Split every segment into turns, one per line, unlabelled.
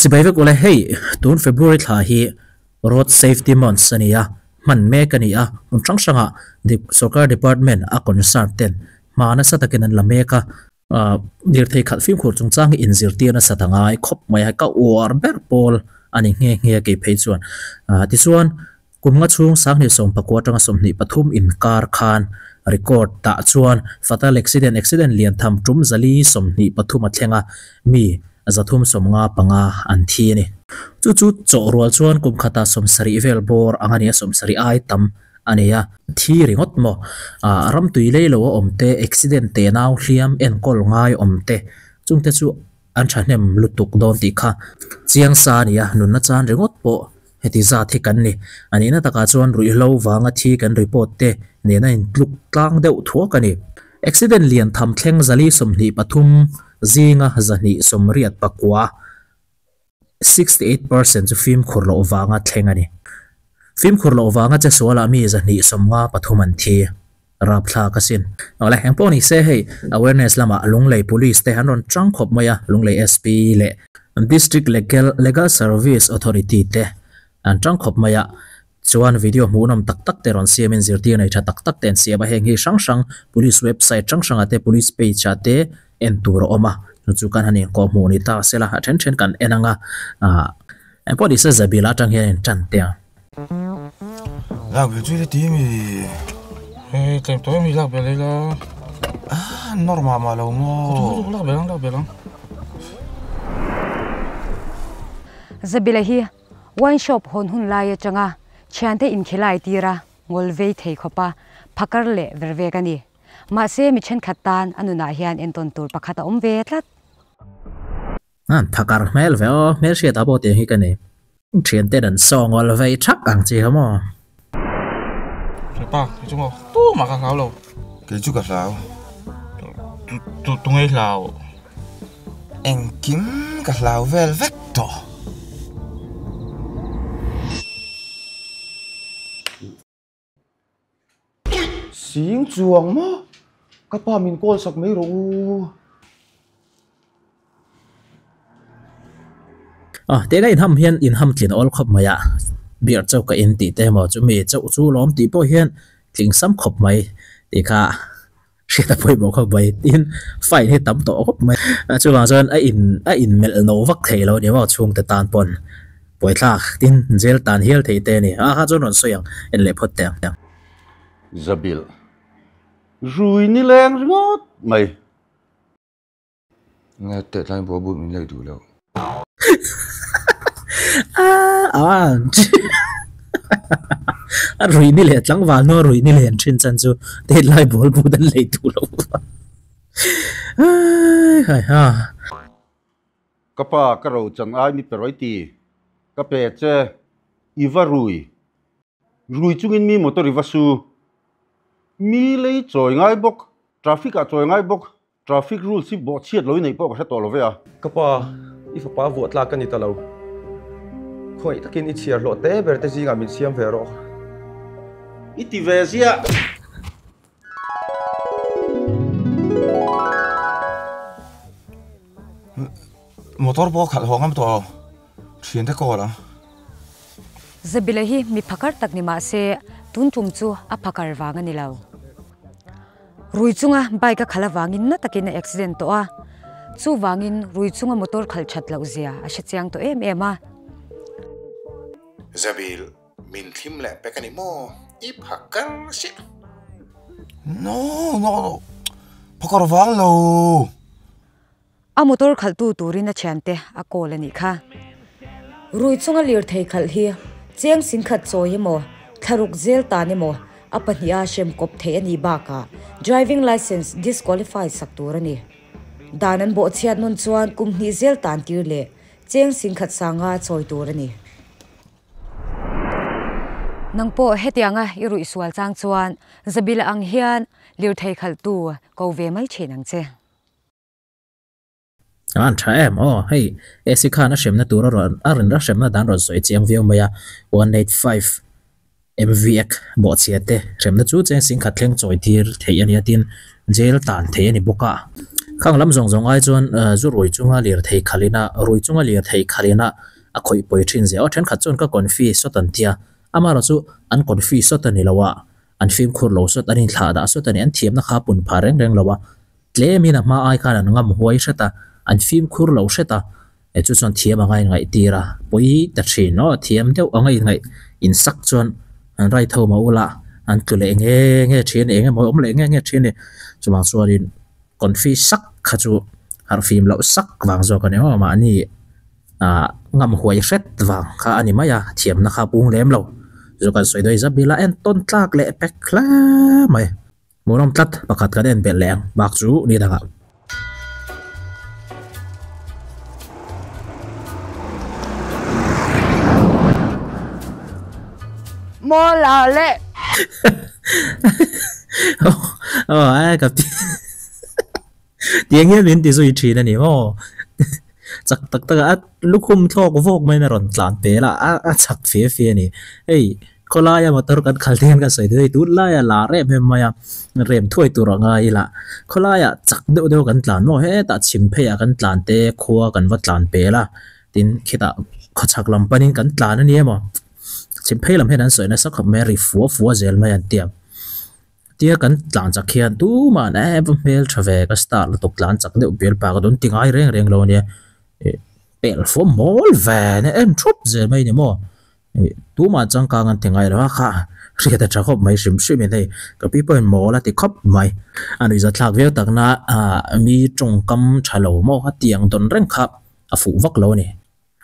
Chibai vek ule, hei tun February thla hi Road Safety Month a ni a, hman mek a ni a, hmun hrang hrangah sorkar department a concern ten hma nasa takin an la mek a. Lirthei khalh fimkhur chungchang hi inzirtir nasa ta ngai khawp mai a, ka uar ber pawl a ni nghe nghe kei phei chuan. Tichuan, kum nga chhung Sanghnih sawmpakua atanga 23 inkar khan record tah chuan fatal accident, accident lian tham tum 423 a thleng a, mi 355 an thi a ni. Chu chu chawh rual chuan kum khata 70 vel bawr ang a ni a, 70 ai tam a nei a. Thi ringawt maw? Ram tui lei lo a awm te, accident te nau hliam enkawl ngai awm te, chungte chu an thahnem lutuk dawn tih kha chiang sa a ni a, nunna chan ringawt pawh heti zat hi kan ni. A nihna takah chuan ruihhlo vanga thi kan report te nena intluk tlang deuh thuak a ni. Accident lian tham thleng 423 zinga 289, 68%, chu fimkhur loh vanga thleng a ni. Fimkhur loh vanga che sualah mi 253 an thi. Rapthlak asin. Awle, eng pawh ni se hei awareness lamah Lunglei Police te an rawn tang khawp mai a, Lunglei SP leh District Legal Legal Service Authority te an tang khawp mai a, chuan video hmuhnawm tak tak te rawn siamin zirtir nei tha tak tak te an siam a, heng hi hrang hrang Police website hrang hrangah te Police page ah te en tur a awm a, chu chu kan han inkawh hmuh ni ta sela a then then kan en ang a, ah eng pawh ni se Zabila atang hian in tan teh ang.
Lak bel chu i la ti mi?
Hei tlem tawh em hi lak bel ila.
Ah nawr mah mah lo maw?
Lak bel ang lak bel ang.
Zabila hi wine shop hawn hun lai atanga thiante inkhilai tira ngawl vei thei khawpa phakar leh ver vek a ni. Mahse mi thenkhat tan a nunah hian entawn tur pakhat a awm ve tlat.
An phakar hmel ve aw, hmel hriat ah pawh tiang hi ka nei. Thianten an saw ngawl vei thak ang chi kha maw.
Hrepa, kei chu maw tumah ka hlau lo.
Kei chu ka hlau.
Tu tu ngei hlau.
Engkim ka hlau vel vek tawh. Sing chuang maw? Ka pa min call sak mai rawh u.
Ah, tena inham hian inham tlin awl khawp mai a, beer chauh ka in tih te emaw chumi chauh chu lawm tih pawh hian tling sam khawp mai tih kha hriat a pawimawh khawp mai. Tin, fine hi tam tawh khawp mai. Chuvang chuan a in a inmelh no vak thei lo a ni maw chhungte tan pawn buaithlak tin jail tan hial thei te a ni. A kha chuan rawn sawi ang en leh phawt teh ang.
Zabilh rui ni leng ringawt mai.
Nge teh tlai buah but min lei duh loh.
A rui ni leh tlangval hnu a rui ni len thin chan chu teh lai ball but an lei duh loh. Hai ha.
Ka pa ka ro chan ai mi pe rawi ti. Ka pe che i va rui. Rui chungin mi motor i va su. Mi lei chawi ngai bawk, traffic ah chawi ngai bawk. Traffic rules hi bawhchhiat lo i neih pawh ka hre tawh lo ve a.
Ka pa, i fapa vuah tlak ka ni ta lo. Khawngaih takin i chhiar hlawh te ber te zingah min siam ve rawh.
I ti ve ziah.
Motor pawh a khalh haw ngam tawh lo. Thiante call ang.
Zabila hi mi phakar tak ni mah se tun tum chu a phakar vang a ni lo. Rui chunga bike a khalh avangin na takin a accident tawh a, chuvangin rui chunga motor khalh that loh zia a hre chiang tawh em em a.
Zabil, min thlim leh pek a ni maw? I phakar siah.
No, no, no, phakar vang lo.
A motor khalhtu turin a thiante a call a nih kha. Rui chunga lirthei khalh hi cheng singkhat chawi emaw, thlaruk zel tan emaw a pahniha hrem kawp theih a nih bakah driving licence disqualify sak tur a ni. Dan an bawhchhiat nawn chuan kum hnih zel tan tir leh cheng singkhat sanga chawi tur a ni. Nang pawh hetianga i ruih sual chang chuan Zabila ang hian lirthei khalhtu ko ve mai thin ang che.
An tha em aw, hei AC khan a hremna tur a rawn a rawn a hremna dan rawn sawi chiang viau mai a, 185 MVek bawhchhia te hremna chu cheng singkhat thleng chawi tir theih a ni a tin jail tan theih a ni bawk a. Khang lam zawng zawng ai chuan zu rui chunga lirthei khalina rui chunga lirthei khalina a khawih pawi thin zia aw thenkhat chuan ka confi sawt an tia amaherawh chu an confi sawt a ni lo a an fimkhur lo sawt an inthlah dah sawt a ni an thiamna kha a pun phah reng reng lo a tlemin a hma ai khan an ngam huai hret a an fimkhur lo hret a eh chu chuan thiam anga inngaih tir a pawi ta thin aw thiam deuh anga inngaih insak chuan an rai tho mah ula an tlu leh nge nge thin eng emaw awm leh nge nge thin a ni chuvang chuanin confi sak kha chu harh fim loh sak vang zawk a ni maw mahni ah ngam huai hret vang kha a ni mai a thiamna kha a pung lem lo chu kan sawi dawi zap ila entawn tlak leh pek hle mai. Hmuhnawm tlat pakhat kan en belh leh ang bak chu ni dangah.
Mawla le.
Aw ai ka pi tiang hian min ti zui thin a ni maw chak tak tak a lukhum thlawk vawk maiin a rawn tlan pel a a chak fe fe a ni hei Khawlaia motor kan khalh te hian ka sawi duai tunlaia lar em em mai a, rem thuai tur a ngai ila. Khawlaia chak deuh deuh kan tlan maw hetah chhim pheiah kan tlan te khua kan va tlan pel a, tin khitah khawchhak lam panin kan tlan a ni emaw chhim phei lam hian an sawi nasa khawp mai a, ri fua fua zel mai an ti a. Tia kan tlan chak hian tumah em va hmel tha ve ka star lutuk tlan chak deuh bial pa ka dawn ti ngai reng reng lo a nia, ih pel fua mawl ve nia en thup zel mai a ni maw. Ih tumah changkang an ti ngai lo a kha hriat a tha khawp mai hrim hrim in hei ka pi pawhin mawl a ti khawp mai. A nuihza thlak viau takna ah mi tawngkam tha lo maw a tiang dawn reng kha a fuh vak lo a ni.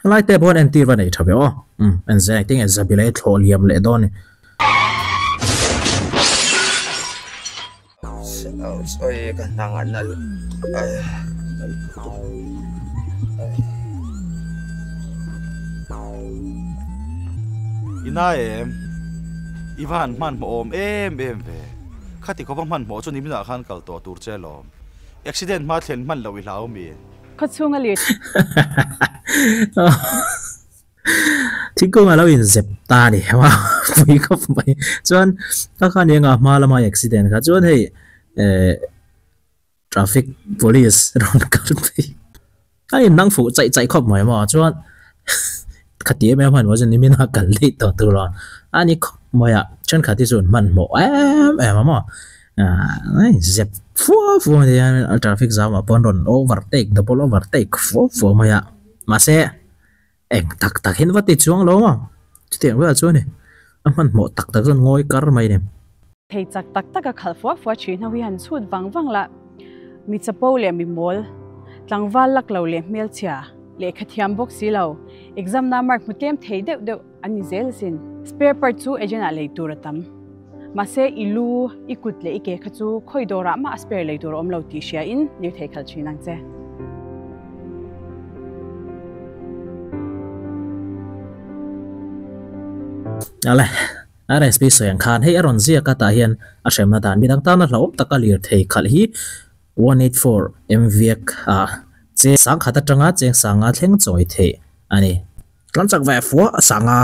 Helai te pawh hian entir va nei tha ve aw. Umm en zai engtin nge Zabilei thlawh liam leh dawn ni.
I nai em? I va han hmanhmawh awm em em ve. Khati khawpa hmanhmawh chu niminah khan kal tawh tur che lawm. Accident hma thlen hman loh i hlau mi?
Khawchhung a lir.
Thingkung a lo inzep ta a ni heuh a, pui khawp mai. Chuan ka kha nia nga hma lama accident kha chuan hei eh traffic police rawn kal phei a innang fuh chaih chaih khawp mai maw chuan khati em em a ni nimin a kal daih tawh tur a a ni khawp mai a thenkhat hi chu an hmanhmawh em em a maw ah a inzep fua fua mai a traffic zam ah pawh an rawn overtake double overtake fua fua mai a mahse. Eng tak tak hian va ti chuang lo a, chutiang velah chuan i a hmanhmawh tak tak chuan ngawi kar mai a ni.
Thei chak tak tak a khalh fua fua thin ho hi han chhut vang vang la, mi chapo leh mi mawl, tlangval lak lo leh hmelchhia, lehkha thiam bawk si lo, exam na mark hmu tlem thei deuh deuh an ni zel asin. Spare part chu agent ah lei tur a tam. Mahse i lu, i kut leh i ke kha chu khawi dawrah mah a spare lei tur a awm lo tih hria in lirthei khalh thin ang che.
Ale, RSP sawi ang khan hei a rawn ziak a tah hian a hremna dan midang tana hlauhawm taka lirthei khalh hi 184 MVek ah cheng sangkhat atanga cheng sanga thleng chawi theih a ni. Tlan chak ve fua sanga.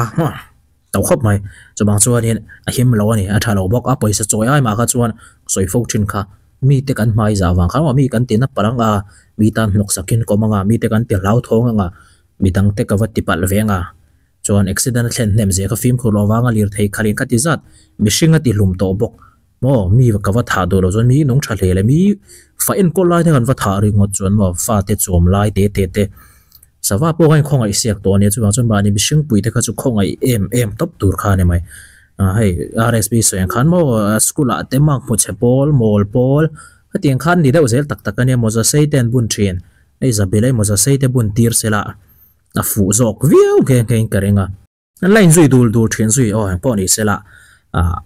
To khawp mai. Chuvang chuanin a him lo a ni, a tha lo bawk a, pawisa chawi ai mah kha chuan sawi fo thin kha. Mite kan hmai zah vang khan mi kan ti na palh ang a, mi tan hnawk sakin kawm ang a, mite kan ti hlauthawng ang a, midang te ka va ti palh ve ang a. Chuan accident a thlen hnem zia kha fimkhur loh vanga lirthei khalin ka ti zat, mihring a ti hlum tawh bawk. Maw, mi ka va thah duh loh chuan mi nung tha hle le, mi fa enkawl lai te kan va thah ringawt chuan maw fate chawm lai te te te sava pawh kha in khawngaih siak tawh a nia chuvang chuan mahni mihring pui te kha chu khawngaih em em tawp tur kha a ni mai. Ah hei RSP sawi ang khan maw school ah te mark hmu chhe pawl mawl pawl hetiang khan ni deuh zel tak tak a nia mawza sei te an bun thin hei Zabilei mawza sei te bun tir sela a fuh zawk viau nghe nghe in ka ring a. An la inzui dul dul thin zui aw engpawh ni sela ah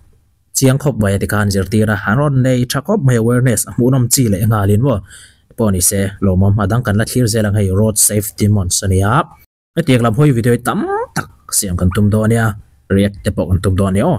chiang khawp mai a tikhan zirtir a an rawn nei tha khawp mai awareness a hmuhnawm chi leh nghalin maw pawh ni se lawmawm a dang kan la thlir zel ang hei road safety months a nia hetiang lam hawi video hi tam tak siam kan tum dawn ania react te pawh kan tum dawn ania aw.